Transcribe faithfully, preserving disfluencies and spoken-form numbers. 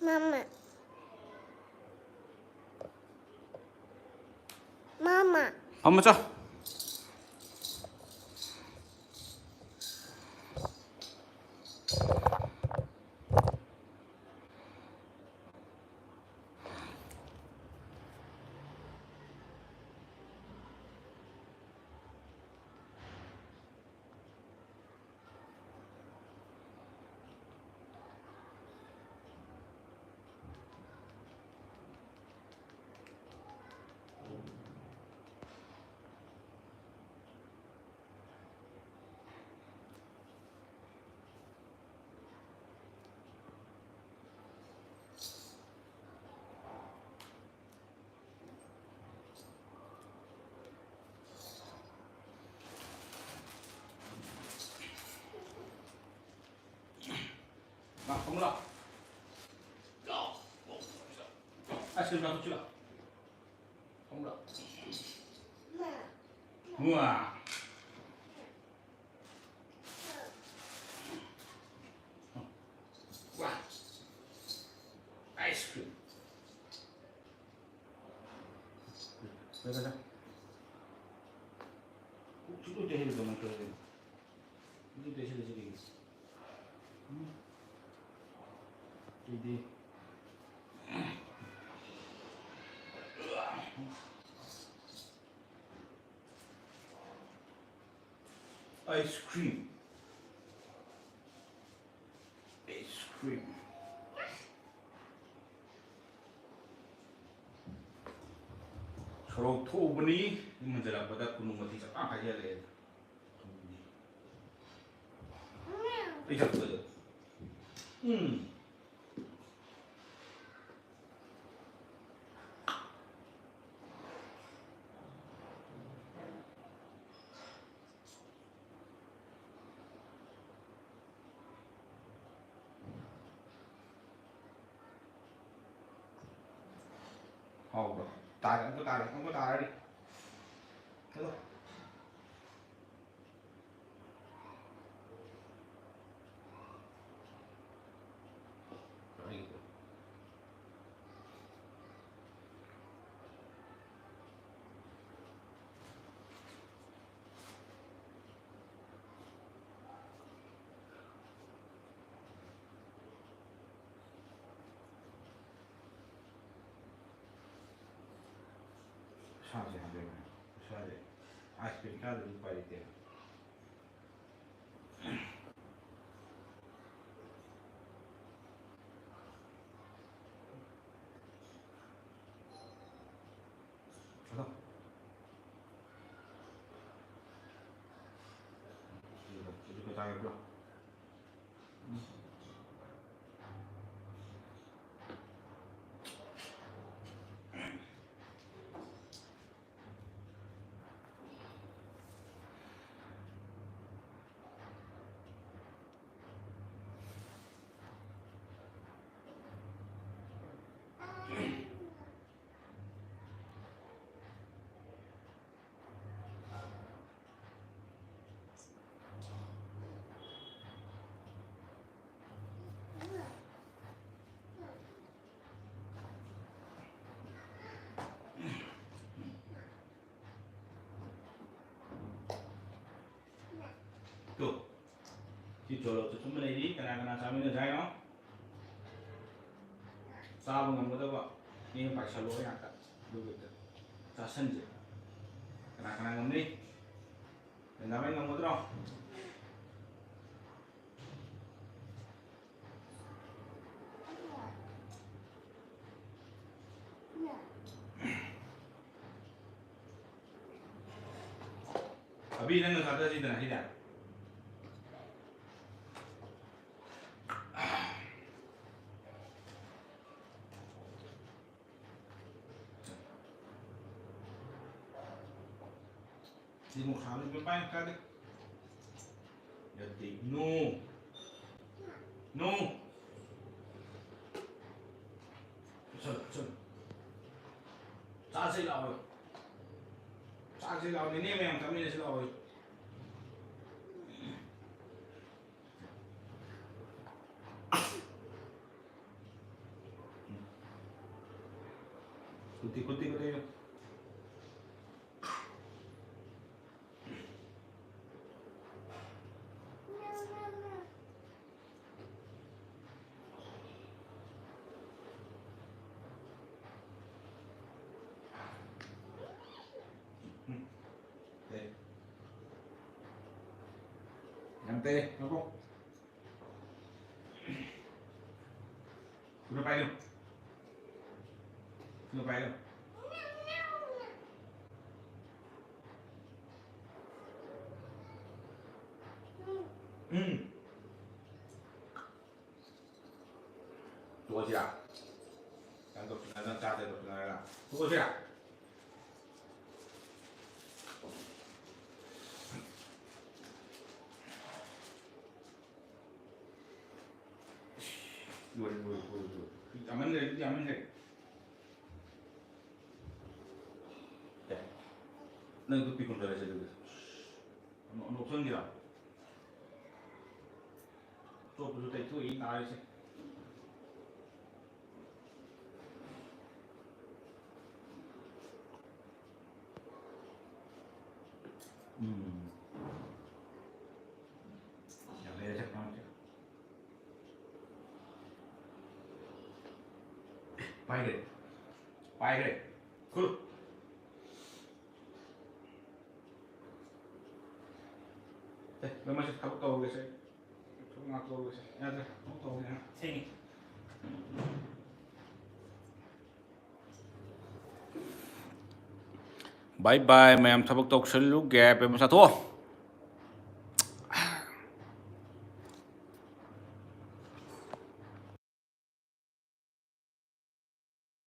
ꯃꯃꯥ꯫ ꯃꯃꯥ꯫ ꯐꯝꯃꯣ ꯆꯣ꯫ ꯂꯥꯛ, ꯐꯝꯃꯨ ꯂꯥꯛ꯫ ꯂꯥꯛꯑꯣ꯫ ꯑꯥꯏꯁ ꯀ꯭ꯔꯤꯝ ꯆꯥꯊꯣꯛꯁꯤ ꯂꯥꯛꯑꯣ꯫ ꯐꯝꯃꯨ ꯂꯥꯛꯑꯣ꯫ ꯃꯥ꯫ ꯃꯨ꯫ ꯋꯥ꯫ Ice cream. ꯆꯠ, ꯆꯠ, ꯆꯠ꯫ ꯀꯣꯛꯁꯤ ꯂꯣꯏ ꯇꯩꯍꯜꯂꯦ ꯀꯃꯥꯏ ꯇꯧꯔꯒꯦ? ꯑꯗꯨ ꯇꯩꯁꯜꯂꯤꯁꯤ ꯀꯩꯒꯤꯅꯣ? ꯎꯝ? ꯇꯩꯗꯦ꯫ Ice cream. Ice cream. ꯁꯣꯔꯣꯛ ꯊꯣꯛꯎꯕꯅꯤ, ꯌꯨꯝ ꯍꯟꯖꯜꯂꯛꯄꯗ ꯈꯨꯅꯨ ꯃꯊꯤ ꯆꯞ ꯍꯥꯏꯖꯜꯂꯛꯑꯦ꯫ ꯑꯩ ꯆꯠꯄꯗ꯫ ꯎꯝ꯫ ꯍꯥꯎꯕ꯭ꯔꯣ? ꯇꯥꯔꯦ, ꯑꯃꯨꯛꯀ ꯇꯥꯔꯦ, ꯑꯃꯨꯛꯀ ꯇꯥꯔꯅꯤ꯫ ꯍꯜꯂꯣ꯫ ꯀꯔꯤꯅꯣ? ꯁꯥꯁꯦ ꯍꯥꯏꯕꯅꯦ꯫ ꯏꯁꯥꯁꯦ ꯑꯥꯏꯁ ꯄꯤꯛ ꯆꯥꯗ꯭ꯔꯗꯤ ꯎꯄꯥꯏ ꯂꯩꯇꯦ꯫ ꯑꯗꯣ꯫ ꯁꯤꯗꯤ ꯀꯩ ꯆꯥꯒꯦ ꯄꯨꯔꯥ꯫ ꯇꯨ꯫ ꯁꯤ ꯆꯣꯂꯣꯞꯁꯦ ꯁꯨꯝ ꯂꯩꯔꯤ꯫ ꯀꯅꯥ ꯀꯅꯥ ꯆꯥꯃꯤꯟꯅꯁꯦ ꯍꯥꯏꯅꯣ? ꯆꯥꯕ ꯉꯝꯒꯗꯕ ꯃꯤ ꯑꯃ ꯄꯥꯏꯁꯜꯂꯣ ꯉꯥꯛꯇ꯫ ꯑꯗꯨꯒ ꯆꯥꯁꯟꯁꯦ꯫ ꯀꯅꯥ ꯀꯅꯥ ꯉꯝꯅꯤ? ꯕꯦꯟꯖꯥꯃꯤꯟ ꯉꯝꯒꯗ꯭ꯔꯣ? ꯑꯕꯤ, ꯅꯪꯅ ꯆꯥꯊꯁꯤꯗꯅ ꯁꯤꯗ꯫ ꯁꯤ ꯃꯣꯔꯣꯛ ꯁꯥꯕꯁꯤ ꯄꯥꯏ ꯀꯥꯗꯦ꯫ ꯌꯥꯗꯦ꯫ No꯫ No꯫ ꯆꯠꯂꯣ, ꯆꯠꯂꯣ꯫ ꯆꯥꯁꯤ ꯂꯥꯛꯑꯣ꯫ ꯆꯥꯁꯤ ꯂꯥꯛꯑꯣ꯫ ꯅꯦꯅꯦ ꯃꯌꯥꯝ ꯆꯥꯃꯤꯟꯅꯁꯤ ꯂꯥꯛꯑꯣ꯫ ꯈꯨꯠꯇꯤ, ꯈꯨꯠꯇꯤ, ꯈꯨꯠꯇꯤ꯫ ꯇꯩꯔꯦ, ꯉꯥꯏꯈꯣ꯫ ꯊꯨꯅ ꯄꯥꯏꯌꯨ꯫ ꯊꯨꯅ ꯄꯥꯏꯌꯨ꯫ ꯎꯝ꯫ ꯇꯣꯛꯑꯁꯤꯔꯥ? ꯀꯩꯅꯣ ꯇꯧꯁꯤꯟꯅꯗꯅ ꯆꯥꯗꯦ ꯇꯧꯁꯤꯟꯅꯔꯒ꯫ ꯇꯣꯛꯑꯁꯤꯔꯥ? ꯂꯣꯏꯔꯦ, ꯂꯣꯏꯔꯦ, ꯂꯣꯏꯔꯦ, ꯂꯣꯏꯔꯦ꯫ ꯌꯥꯝꯃꯟꯈ꯭ꯔꯦ, ꯑꯗꯨꯗꯤ ꯌꯥꯝꯃꯟꯈ꯭ꯔꯦ꯫ ꯑꯦ, ꯅꯪ ꯈꯨꯠ ꯄꯤꯛꯄ ꯂꯣꯏꯔꯦ ꯑꯗꯨꯗꯤ꯫ ꯑꯃꯨꯛ, ꯑꯃꯨꯛ ꯂꯧꯁꯟꯒꯦꯔꯥ? ꯑꯇꯣꯞꯄꯁꯨ ꯇꯩꯊꯣꯛꯏ ꯅꯥꯔꯤꯁꯦ꯫ ꯎꯝ꯫ ꯌꯥꯝ ꯍꯩꯔꯦ, ꯁꯦ, ꯄꯥꯏꯈ꯭ꯔꯦ꯫ ꯄꯥꯏꯈ꯭ꯔꯦ꯫ ꯈꯨꯜ꯫ ꯑꯦ, ꯂꯣꯏꯃꯛꯁꯦ ꯊꯕꯛ ꯇꯧꯔꯒꯦꯁꯦ꯫ ꯊꯕꯛ ꯉꯥꯛ ꯇꯧꯔꯒꯦꯁꯦ꯫ ꯌꯥꯗ꯭ꯔꯦ꯫ ꯊꯕꯛ ꯇꯧꯔꯒꯦ꯫ ꯊꯦꯡꯉꯦ꯫ ꯕꯥꯏ ꯕꯥꯏ ꯃꯌꯥꯝ, ꯊꯕꯛ ꯇꯧꯁꯜꯂꯨꯒꯦ꯫ ꯄꯦꯄꯔ ꯆꯥꯊꯣꯛꯑꯣ꯫